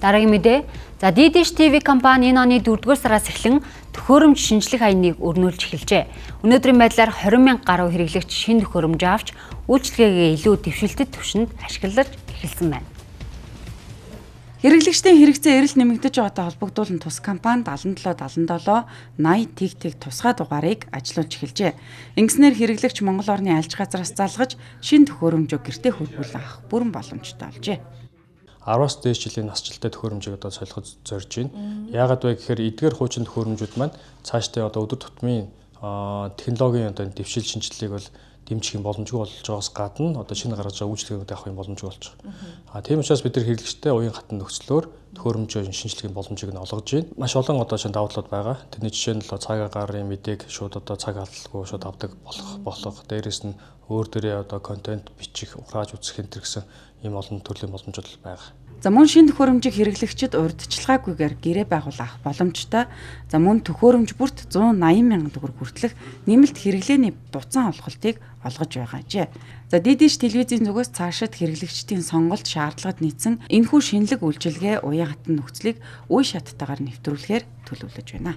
Дараагийн мэдээ. За, DDH TV компани энэ оны 4-р сараас эхлэн төхөөрөмж шинжлэх аяныг өрнүүлж эхэлжээ. Өнөөдрийн байдлаар 20 мянга гаруй хэрэглэгч шинэ төхөөрөмж авч үйлчилгээгээ илүү дэвшилтэт түвшинд ашиглаж эхэлсэн байна. Хэрэглэгчдийн хэрэгцээ эрэлт нэмэгдэж байгаатай холбогдуулан тус компани 77 77 80 тэг тэг тусгай дугаарыг ажилуулж эхэлжээ. Ингэснээр хэрэглэгч Монгол орны аль ч газараас залгаж шинэ төхөөрөмжөө гэртээ хүргүүлэн авах бүрэн боломжтой болжээ. 10-аас дээш жилийн насжилттай төхөөрөмжийг одоо солиход зорж байна. Яагаад вэ гэхээр эдгээр хуучин төхөөрөмжүүд маань цаашдаа одоо өдөр тутмын технологийн одоо дэвшил шинжилгээг бол дэмжих юм боломжгүй болж байгаас гадна одоо шинэ гаргаж байгаа үйлчилгээнүүд авах юм боломжгүй болж байгаа. Тийм учраас бид нар хэрэглэгчтэй уян хатан нөхцлөөр төхөөрөмжөө шинжлэхийн боломжийг нь олгож байна. Маш олон одоо шинэ давуу талууд байгаа. Тэрний жишээ нь л цаг агаарын мэдээг шууд одоо цаг алдалгүй шууд авдаг болох. Дээрээс нь өөр дээрээ одоо контент бичих, ухрааж үзэх энэ төр гэсэн ийм олон төрлийн боломжууд байгаа. За, мөн шинэ төхөөрөмжийг хэрэглэгчид урьдчилгаагүйгээр гэрээ байгуул авах боломжтой. За, мөн төхөөрөмж бүрт 180 мянган төгрөг хүртэлх нэмэлт хэрэглээний буцаан олголтыг олгож байгаа ажээ. За, DDH телевизийн зүгээс цаашид хэрэглэгчдийн сонголт шаардлагад нийцсэн энэхүү шинэлэг үйлчилгээ уян хатан нөхцөлийг үе шаттайгаар нэвтрүүлэхээр төлөвлөж байна.